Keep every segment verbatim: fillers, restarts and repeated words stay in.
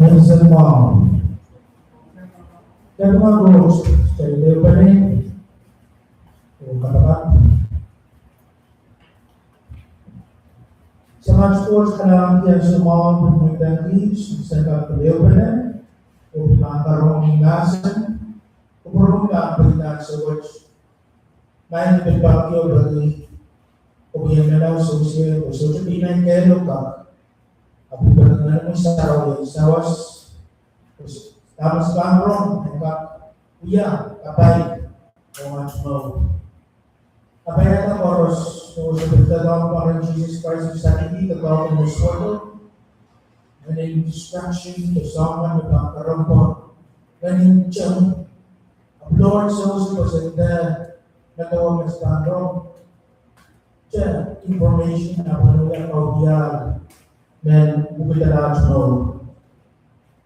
Praise the Lord. Kepina Koht, kitail ehupene oh kapakap. Samat Koht, kalahngan kitail soumwahu pwe kitail kis, saikinte pil ehupene oh pahn karonge ni mahsen, kupwuromwi pahn pil nan sewese. Maing, pil pahn kio peki, oh pil menlau sewese, oh sohte pil nan kehl oh kak. Ahpw pil peki Ngehnomwi Sarawi sawas, oh dahme se pahn rong en kak wia kapai ong at mour. Kapaiada koaros, oh se pil doadoahk pahn Sises Krais, oh se pil doadoahk pahn Sises Krais. Ngehnin distraction, de soangen me pahn karonge pahn ngehnin teng. Ahpw Lord, sewese pwe se nda, me doadoahk me se pahn rong, te information ahpw wia kaudiahl me pwupwudiala at mour.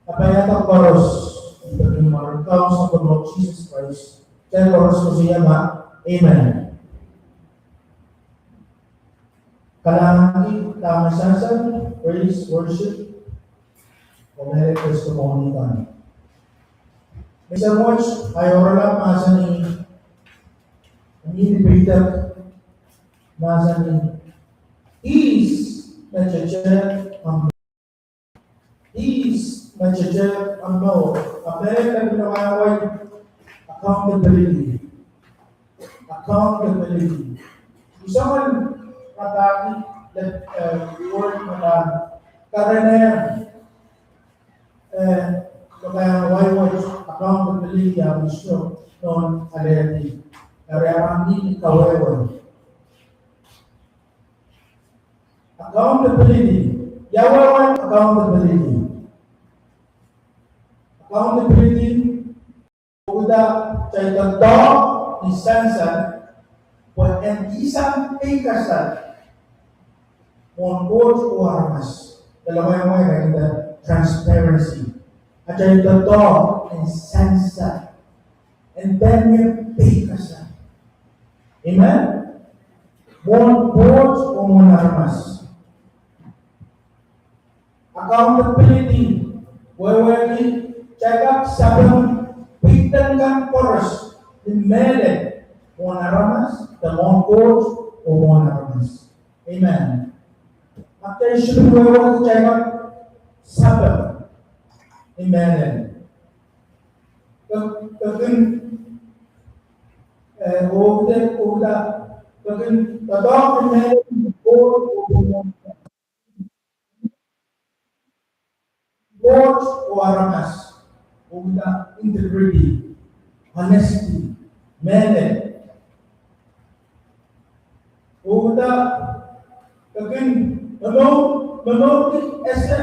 Kapaiada koaros, ih peki mwaren Kaun Sounkomour Sises Krais, kitail koaros koasoia ma, amen. Kalahngan kitail dahme sansal, praise, worship, oh mehlel testimony kan. Menseng wet ahi oaralap mahsanih, ni peidek mahsanih, ihs me tete ahmw mour. Ihs me tete ahmw mour. Ahpw mehlel me pil wahwei, accountability. Accountability. Soangen padahk, eh, word padahk, kahrehda, eh, padahk wahwei, accountability, ahpw iso nohn alehdi. Eri ahpw ni kawehwe. Accountability. Ia wahwei accountability? Accountability, oh kitail doadoahk ni sansal, pwe en kihsang peikasal mwohn Koht oh aramas. Pil wahwei, kitail transparency. Atail doadoahk en sansal, en pahn mie peikasal. Amen? Mwohn Koht oh mwohn aramas. Accountability, wehwehki kitail kak sapeng peidek kan koaros ni mehlel, mwohn aramas, de mwohn Koht oh mwohn aramas. Amen. Ahpw kitail should wehwehki kitail kak sapeng ni mehlel. Ke, ke kin, eh, oh kitail, oh kitail, ke kin doadoahk ni mehlel, Koht oh mwohn Koht oh aramas, oh kitail integrity, honesty, mehlel. Oh kitail ketin momour, momourki ese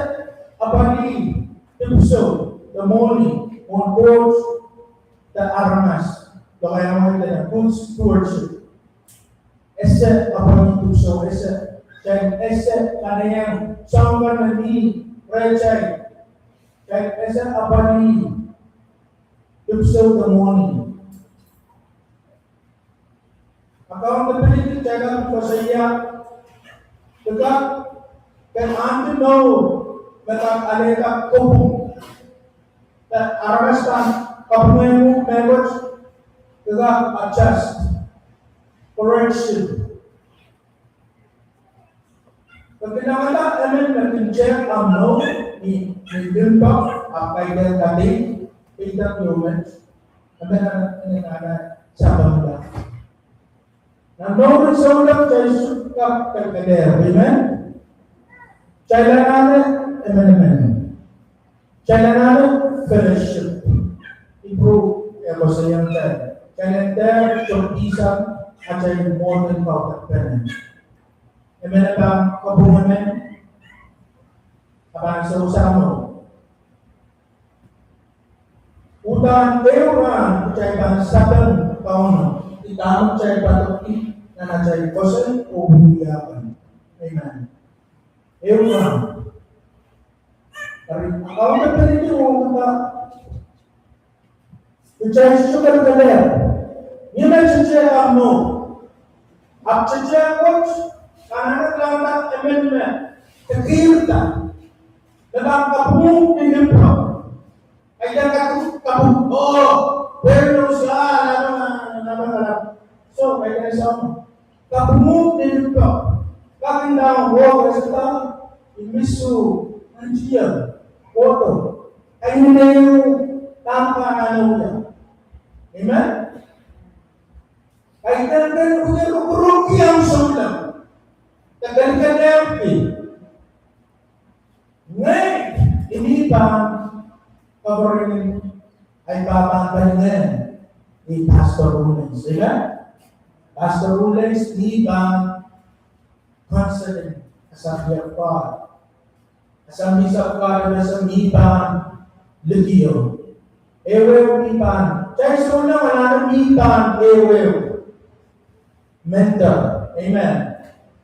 apwalih dipwisou de mwohni mwohn Koht de aramas, lokaiahn wai de good stewardship. Ese apwalih dipwisou, ese, kitail ese kanaiehng soahng kan me mi rehtail. Kitail ese apwalih dipwisou de mwohni. Accountability, kitail koasoia, kitail kak, kitail ahneki mour me kak alehda kopwung. Kitail aramas kan, kapwung en mehkot, kitail kak adjust, correction. Ke kin angada emen me kin tehk ahmw mour ni, ni limpoak, ahpw kaidehn kadeik, peidek ehu met, emen, emen anahne sapengda. Nan mour en souleng kitail sohte kak kelkelehr, amen? Kitail anahne emenemen. Kitail anahne fellowship. Ipru e koasoiong kitail, kitail en dehr toppisang atail mwohn en kaudok pene. Emen e pahn kapwung emen, e pahn sewese mour. Uhdahn ehu rahn kitail pahn sapeng Kauno, ih dahme kitail padokedi nan atail pwoson oh wia kan. Amen. Ehu rahn. Eri, accountability ong kitail. Kitail sohte kelkelehr. Ni me kitail tehk ahmw mour, ahpw kitail koaros anahne kilangada emen me kekeirda. Lelah kapwung ni limpoak. Ahi kapwung, kapwung. Oh, pwehn usaha, na, na, na, na, na, na. So, ahi sang. Kapwung ni limpoak. Kak inda wo, kak inda, I misuh, antier, koto. Ahi nene, tampa na nene. Amen? Kaidehn ken wia rukuruki ahmw souleng. Kaidehn ken wia. Ngehi, I mi pahn covering, I pahn pahn pahn ngehi, ni Pastor Rollins. Amen? Pastor Rollins, I pahn counseling, Assembly of God. Assemblies of God, ese mi pahn likio. Ehuehu mi pahn. Kitail souleng anahne mi pahn ehuehu. Mentor. Amen.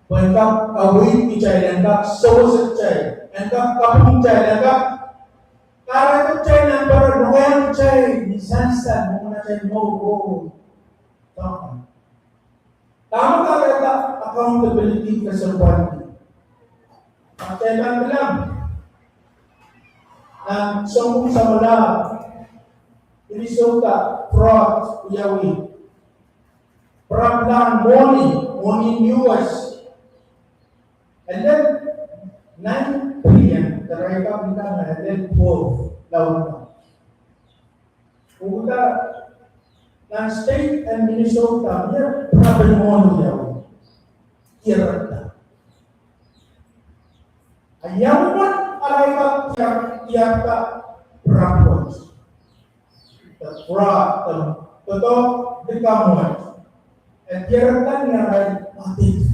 Pwe en kak kaweid kitail, en kak sewese kitail, en kak kapwung kitail, en kak kahrehda kitail nan pere, nohn kitail, ni sansal, mwohn atail mour. Dahme kahrehda accountability kesempwal? Atail pahn kilang nan sounpwong samwalahro, Minnesota fraud wiawi. Pirap lahn mwohni, mwohni U S. And then nine billion, the right of income, and then twelve, law. Uda nan state en Minnesota, mie pirap en mwohni wiawi. Diarada. A ia mwomwen arail kak diarada pirap wet. The fraud, the, the dog, the commonwealth. E diarada ni arail audit.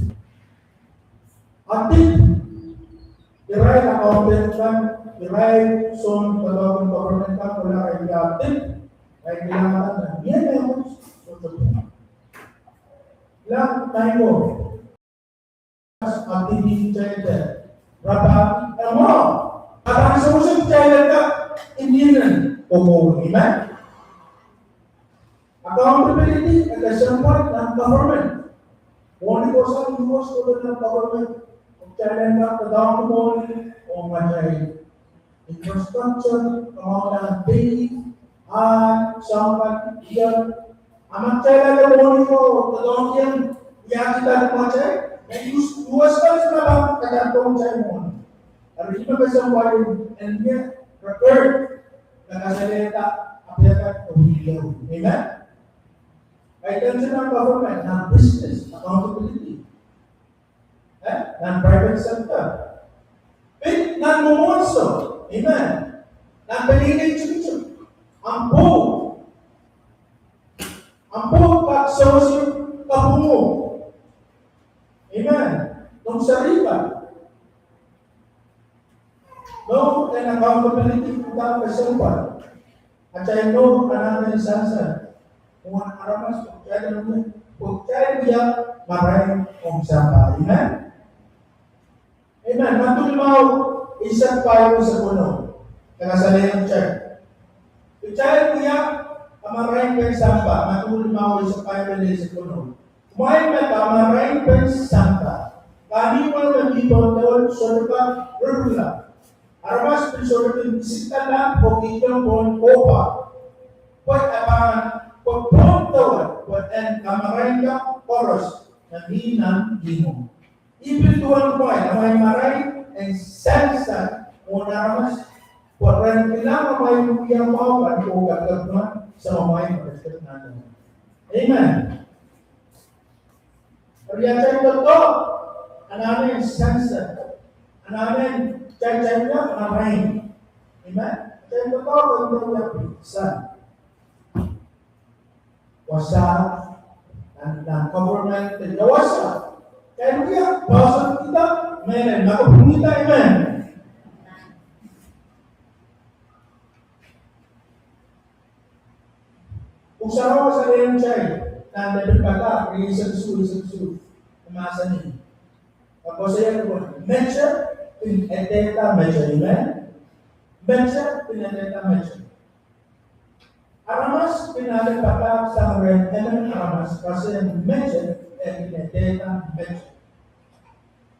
Audit, irail accountant kan, irail soun doadoahk en government kan, kohla irail audit, irail kilang nan mie mehkot sohte pwung. Kilang, kaingo. Audit kitail de. Raba, emo. Audit sewese kitail de. Indian komour, amen. Accountability, e kesempwal nan government. Mwohni kosang U S kohdo nan government. Kitail en kak doadoahngki mwohni, oh matail infrastructure, amount of pay, ah, soangen, ia. A ma kitail ale mwohni ko, doadoahngki en, ia, kitail matail, me U S, U S kan sina pahn kadarodohng kitail mwohni. Eri me kesempwal en, en mie record. Nan kasalehda application of wisdom. Amen? Kaidehn nan government, nan business, accountability. Eh? Nan private sector. Pil nan mwomwohdiso. Amen? Nan pelien tikitik. Ahmw pwoud. Ahmw pwoud kak sewese kapwungo. Amen? Noumw serihkan. Noumw en accountability pwutak kesempwal. Atail noumw anahne en sansal. Mwohn aramas, pwe kitail en, pwe kitail wia marain ong sampah. Amen? Amen. Madiu limau, eisek pahieu, eisek weneu. Kasalehng kitail. Kitail wia kamarain pen sampah. Madiu limau, eisek pahieu, eisek weneu. Kumwail me kamarain pen sampah. Kaniwel me mi pohn tewel sohte kak ririla. Aramas pil sohte kin isikala pohn kihong pohn kohpa. Pwe e pahn, pwe pohn tewel, pwe en kamarainla koaros me mi nan ihmwo. I pil duwen kumwail, amwail marain en sansal mwohn aramas, pwe ren kilang amwail wia mwahu kan oh kapikapinga Samamwail me ketiketda nan ihmwo. Amen. Eri atail doadoahk anahne en sansal, anahne en, atail, atail wia marain. Amen. Atail doadoahk anahne en wia pil sansal. Wasa, nan, nan government, nan wasa. Kitail wia, pastor kita, amen, nan kapwung kita, amen. Pwuhk Sarawi kasalehng kitail, nan Lepin Padahk, eisek isuh, eisek isuh, e mahsanih. Koasoia duwen, mete kin edehda mete, amen. Mete kin edehda mete. Aramas kin ale padahk sang rehn emen aramas, koasoia mete, e kin edehda mete.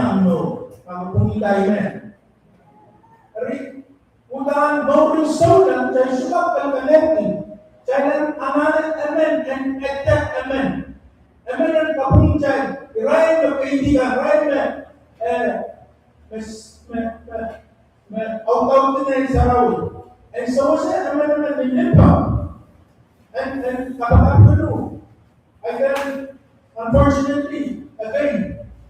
nan mour. Pahn pwungki daimen. Eri, udahn mouren souleng, kitail sohte kak kalkalehdi. Kitail anahne emen en ede emen. Emen en kapwung kitail, irail me keidi kan, irail me, eh, me, me, me, me audaudki Ngehn Sarawi. En sewese emen emen ni limpoak. En, en kapakap kulu. Ahi kan, unfortunately, ekei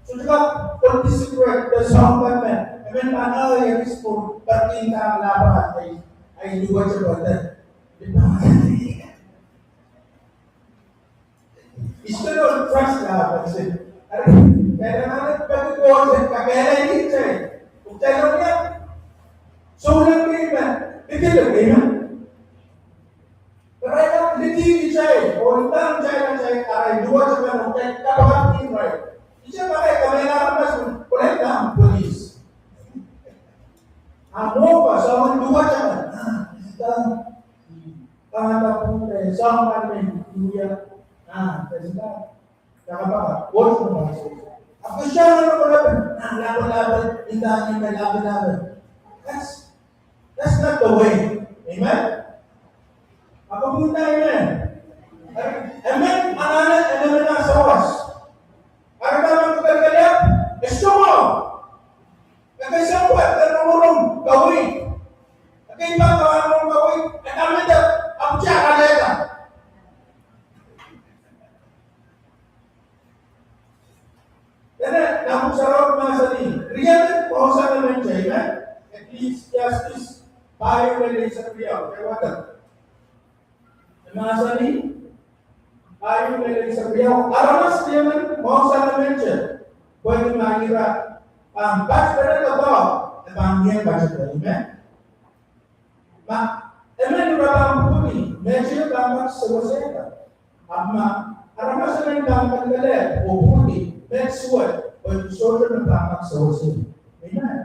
sohte kak pwurehng secret de soahng kan me, emen pahn ahi ekis pwur, but in time lapalap, ahi, ahi luwet pwurehng. Isto non trust lapalap, se. Eri, kailangan peki Koht, kakehla ite. Ukta lonia. Souleng keimen, dikit keimen. Irail lidi kitail, oh inda kitail, kitail, irail luwet kan, oh kitail kapakapki irail. Kitail pahn kamehlele aramas, kolahng police. Ah, mwo pahn soangen luwet kan. Ah, inda, ah, inda pwung, eh, soangen me, iya. Ah, inda. Ahpw kitail lapalap, inda ni me lapalap. That's, that's not the way. Amen? Ahpw pwungki daimen. Amen. Anahne, anahne sawas. Eri dahme kalkalehpw, e sohte. Ekei sohte, e rongorong kaweid. Ekei pahn rongorong kaweid, e dahme de, ahpw kitail alehda. Dene, nan Pwuhk Sarawi mahsanih, riemen mwahusang emente, amen. Ecclesiastes pahieu lel eisek riau, e wadek. E mahsanih, pahieu lel eisek riau, aramas riemen mwahusang emente, pwehki ma ira pahn patpene doadoahk, e pahn mie patpene, amen. Ma emen ira pahn pwupwudi, meteio pahn kak sewesehda. Ahpw ma aramas emen pahn kalkalehpw oh pwupwudi, met suwed, pwe sohte me pahn kak sewesei. Amen.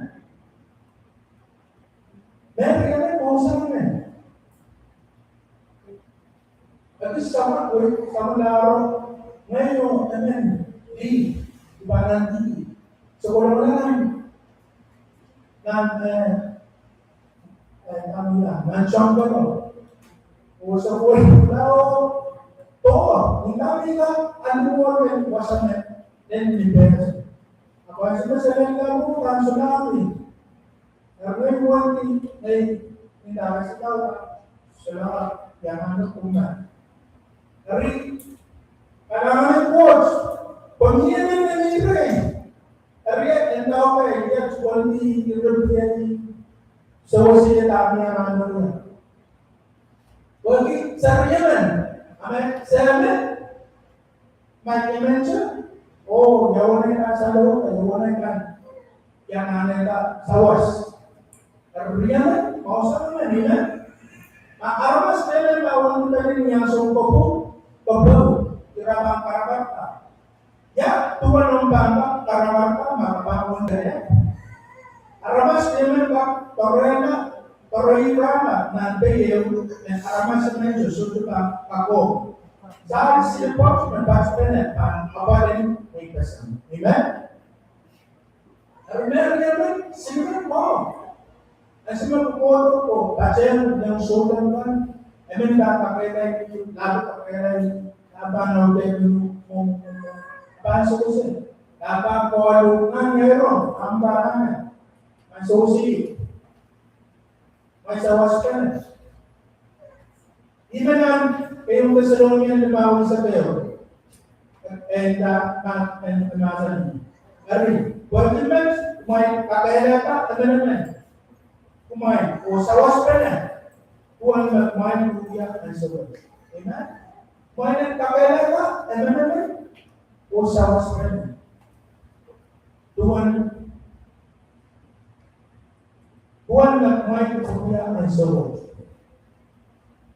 Met emen mwahusang emen. Ekis samwalahro, ngehi oh emen, di, di pahn nan di. So, kolahng nan, nan, eh, eh, nan, nan, nan jangkolo. Oh, so, kolahng, oh, ni kami ka, anu oh, en wasa me, en ni pet. Ahpw ansou me selen ka, oh, kan so nami. Eri ngehi wehwehki, ngehi, ni dahme se kak, solahr, iang anahne kumwa. Eri, kalahngan en Koht, pwe mie emen me ire. Eri, e nda okay, e tuwalih, e ire, e sewese dahme anahne. Pwehki se riemen, amen, se emen, ma emente, oh, ia uwen kan salohda, ia uwen kan, ia anahne sawas. Riemen mwahusang emen, amen. Ma aramas emen pahn wendipene ni ansou kopwung, kopwung, ira pahn karakarada. Ia duwen omw pahn kak karakarahda ma ke pahn wendene? Aramas emen kak doarehla, doarehiong rahn nan pei ehu me aramas emen sohte pahn kak ong. Sahl silipwet me patpene pahn apwal en ei pesen. Amen. Eri me riemen silimen mwahu. Ansou me pwukoa ko patehng nan souleng kan, emen pahn kakehlailih, lap kakehlailih, lap pahn audehlahte, pahn sewese, lap pahn kohla nan ngeiro, ahmw pahn anahne, pahn sewese. Mwein sawaspene. Ihme nan ehu Tesalonika limau eisek ehu. En da ma en, en mahsanih. Eri, pwehki met, mwein kakehlaka emenemen. Kumwail, oh sawaspene. Duwen me kumwail wia ansou wet. Amen. Mwein kakehlaka emenemen. Oh sawaspene. Duwen Duwen me kumwail wia ansou wet.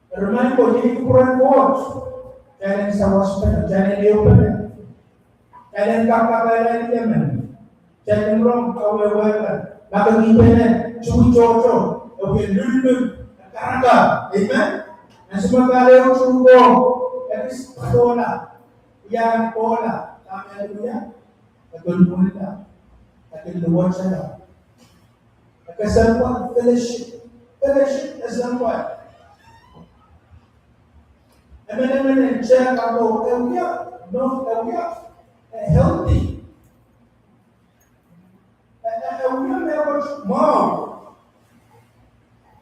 Eri mwein ko, ih kupwuren Koht, kitail en sawaspene, kitail en ehupene, kitail en kak kakehlailih emen, kitail en rong kawehwe kan, ma ke kihpene tuwi tohto, e wie lullul, e karakar. Amen. Ansou me kahlap tuwi ko, e kis kohla, ia kohla, kamehlele ia, e kin mwulla, e kin luwetala. Kesempwal fellowship. Fellowship kesempwal. Emenemen en tehk ako, e wia, no, e wia, e healthy. E, e, e wia mehkot mwahu.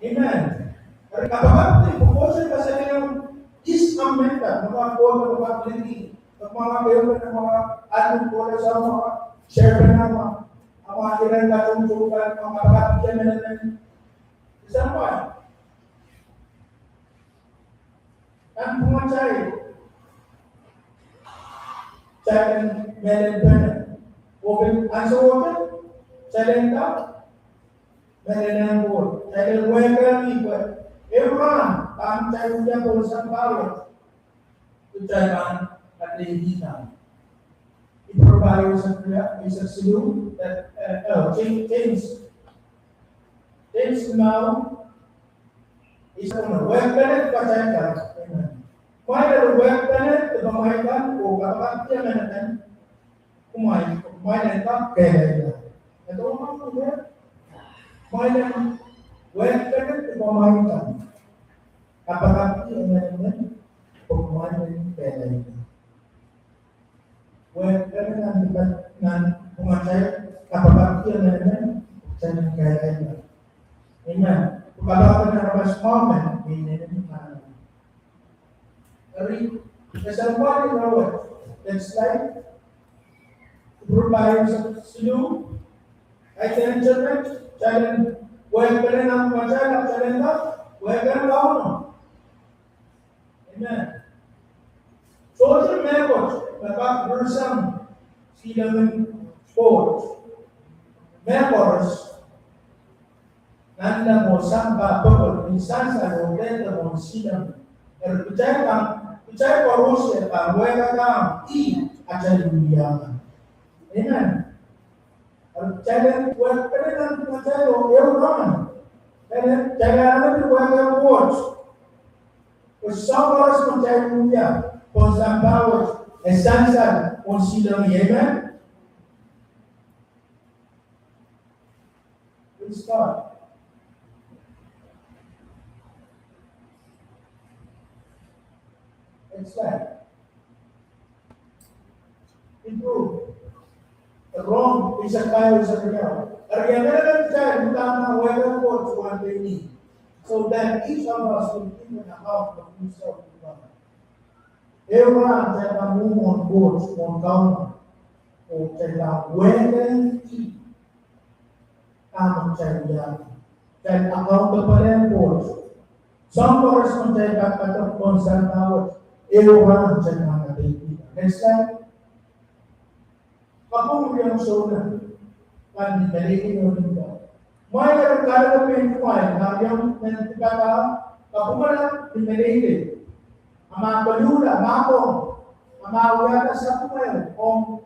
Amen. Eri kapakapki, pwe Koht en kasalehiong, is a method, me kak kohla, me kak liki, me kak ehupene, me kak alu kohla, me kak sharepene, me kak, a ma iren kak tung tung kan, me kak kapakapki emenemen. Kesempwal. Nan pwungatail, kitail en mehlelpene. Oh pil ansou wet, kitail en kak mehlel en Koht, kitail en wehkehki pwe ehu rahn pahn kitail wia pohn sampah wet, kitail pahn kadehdehki. Ipru pahieu eisek, eisek siluh, eh, eh, oh, James, James, James limau, eisek, wehkpene pahtail kan. Amen. Kumwail eri wehkpene dipamwail kan oh kapakapki emenemen. Kumwail, kumwail en kak kehlailla. Edo ma kumwail, kumwail en wehkpene dipamwail kan. Kapakapki emenemen, pwe kumwail en kehlailla. Wehkpene nan, nan pwungatail, kapakapki emenemen, kitail en kehlailla. Amen. Kapakap en aramas mwahu men, amen. Eri, kesempwal irair wet. Next slide. Ipru pahieu eisek siluh. Kaidehn temen, kitail en wehkpene nan pwungatail, kitail en kak wehkehng Kauno. Amen. Sohte mehkot me kak rieisang silangin Koht. Mehkoaros, nan lemwo sampah pokon, ni sansal oh dehde mwohn silangin. Eri kitail kan, kitail koaros pahn wehkada ih atail wia kan. Amen. Eri kitail en wehkpene nan pwungatail oh ehu rahn, kitail en, kitail en anahne pil wehkehng Koht. Pwe soahng koaros me kitail wia pohn sampah wet, e sansal pohn silangin. Amen. Praise God. It's like, Ipru, Rom, eisek pahieu, eisek riau. Eri emenemen kitail uhdahn wehkehng Koht duwen pein ih. So that each of us will give an account of himself to God. Ehu rahn kitail pahn mwohn Koht, mwohn Kauno. Oh kitail pahn wehkehng ih. Ahmw kitail wia. Kitail accountable en Koht. Soahng koaros me kitail pahn kadak pohn sampah wet, ehu rahn kitail pahn kadeik. Next slide. Kapwung riong souleng, pahn ni meleilei oh ni doadoahk. Kumwail eri kahrehda pein kumwail, ma riong mehn dipata, kapwungala ni meleilei. A ma koluhla, ma kong, a ma wiahda sapwung, ong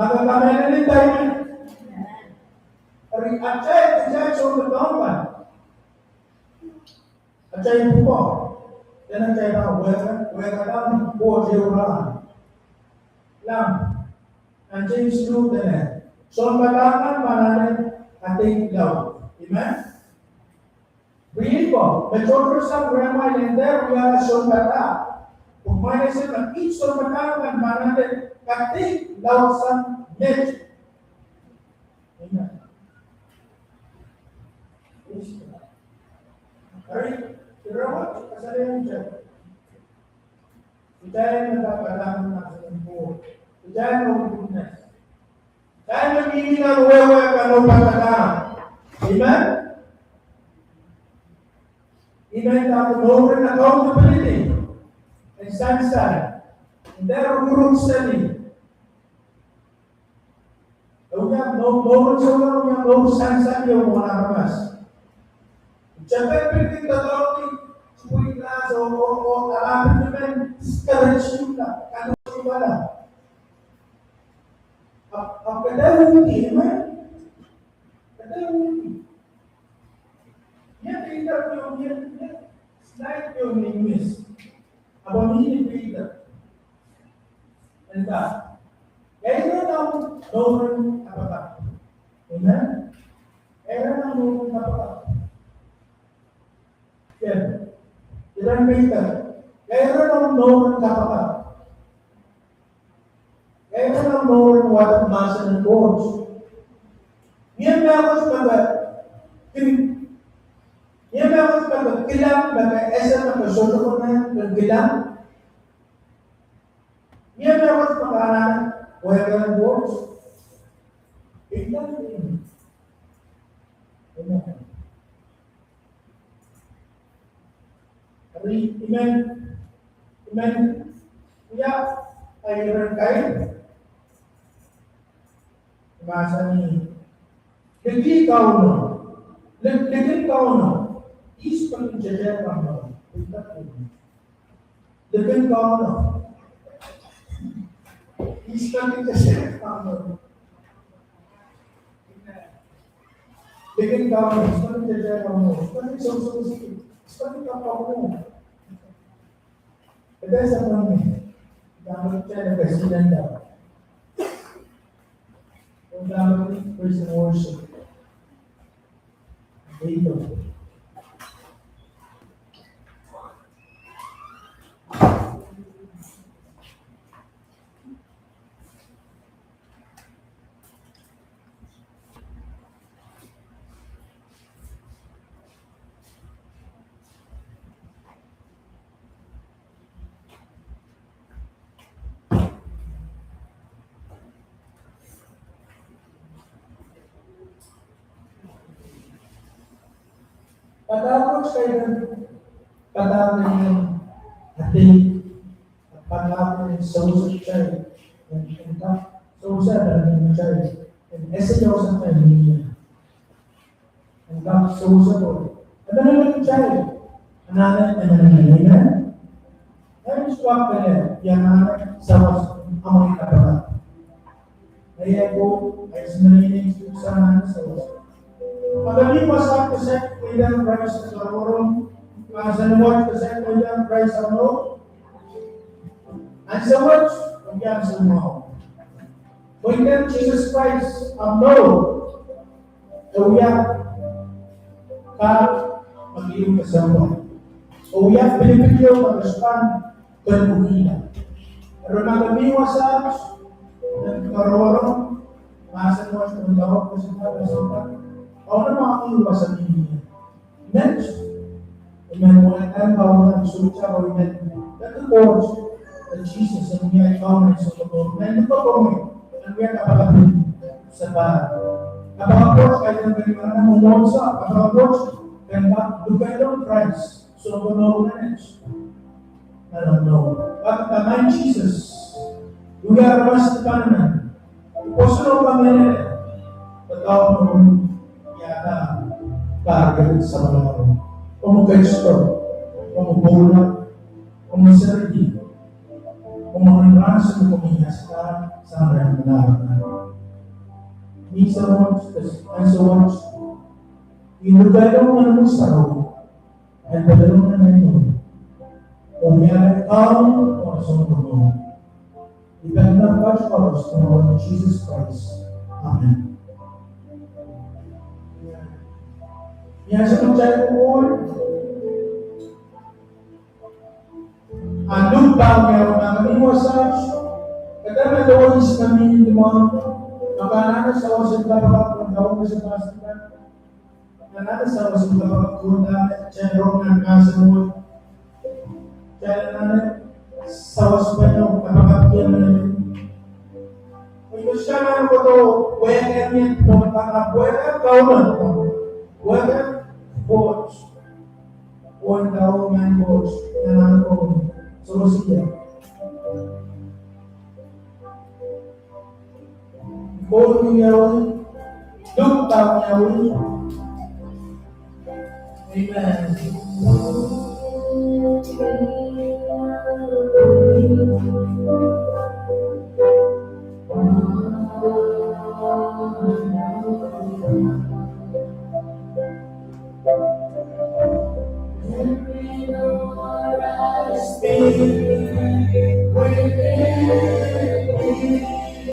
Maka kamehlele dahme? Eri atail, atail sounpapah kan, atail pwukoa, dene atail pahn wehkada, wehkada ni Koht ehu rahn. Lam, nan James luhk dene, sounpapah kan pahn anahne kadeik laud. Amen. Riei ko, me tohtohsang rehmwail en dehr wiahla sounpapah. Pwe kumwail ese me kiht sounpapah kan pahn anahne kadeik laudsang met. Amen. Eri, ire wet kasalehiong kitail, kitail me kak padahk nan mahsen en Koht, kitail me witness, kitail me mihmi nan wehwe kan oh padahk. Amen. Amen. Dahme mouren accountability, en sansal, en dehr rukuruk seli. E wia mou-, mouren souleng wia mour sansal ieu mwohn aramas. Tepel pil kin doadoahngki, tepel class oh, oh, oh, ala pil men discourage-la, kadokiwala. Ahpw, ahpw kitail uhdi, amen? Kitail uhdi. Ia Peter, ia, ia, slide ieu me I miss. Ahpw mihmi Peter. Eri, ia ire nan mouren kapakap? Amen. Ia ire nan mouren kapakap? Ken, ire nan Peter. Ia ire nan mouren kapakap? Ia ire nan mouren wadek mahsen en Koht? Mie mehkot me ke kin, mie mehkot me ke kilang, me ke ese, me ke sohte konehng kin kilang? Mie mehkot me ke anahne wehwehki Koht? Peter, amen. Amen. Eri I men, I men, ia, ire kair, mahsanih, Likih Kauno, lik-, likin Kauno, ihs pahn kin tehtehng Kauno? Likih Kauno, ihs pahn kin tehtehng Kauno? Likin Kauno, ihs pahn kin tehtehng Kauno? Ihs pahn kin sousou, ihs pahn kin kapakap? Eri sapwellime, dahme kitail kak seiloak, oh dahme praise and worship. Amen. Padahk wet kaidehn padahk en adeik, padahk en sewese kitail, en, en kak sewese emenemen kitail, en ese ieu sang me mihmi ie. En kak sewese Koht. Emenemen kitail anahne emenemen, amen. Emen, suwak pene, I anahne sawas amwail kapakap. Nei ko, I men, I men sang anahne sawas. Ahpw mie wasa kitail mweidohng Krais, kitail rong, mahsen wet kitail mweidohng Krais ahmw mour. Ansou wet, oh ansou mwahu. Mweidohng Sises Krais ahmw mour, e wia kak me ke kesempwal. E wia pilipil ieu me ke sohte pahn pwukihla. Eri ma ke mie wasaht, ke rongorong mahsen wet, ke rongorong kesempwal, kesempwal, Kauno me mie wasa mihmi ie. Met, I men wehwehki Kauno en sohte wehwehki Koht, eh, Sises, en wia Kauno en sounkomour. Men nin komwi, en wia kapakap en sapahl. Kapakap wet kaidehn kin manaman mwohn sampah, kapakap wet kin kak lukehlong Krais, sounkomour en Koht. Ahpw dahme Sises, wia aramas dipan emen, pwoson oh kamehlele, pwe Kauno, ia, kak kak samwalahro. Komw ketido, komw pwoula, komw seridi, komw nin rahn seli komw ia sang, sang rahn melahr. Ni samat, ansou wet, I lukehlong nan Ngehn Sarawi, en pelelong nan ahi mour, oh wiahla Kaun oh nan Sounkomour. I peki mepwukat koaros nan mwaren Sises Krais. Amen. Ni ansou me kitail pwupwudi, a Luk pahn wiawi, ma ke mi wasaht, ke dehr medewe ihs me mi limwahk, ma ke anahne sawas en kapakap, ke dehr wia sawas en kapakap. Anahne sawas en kapakap, ke dehr, kitail rong nan mahsen wet, kitail anahne sawas pene oh kapakap kien mehn. Ih me kitail anahne kohdo wehwehki mehn pwon, pahn wehwehki Kauno, wehwehki Koht. Wen dau man Koht, nan ahneki Koht, sewese ie. Koht wiawi, Luk pahn wiawi. Amen.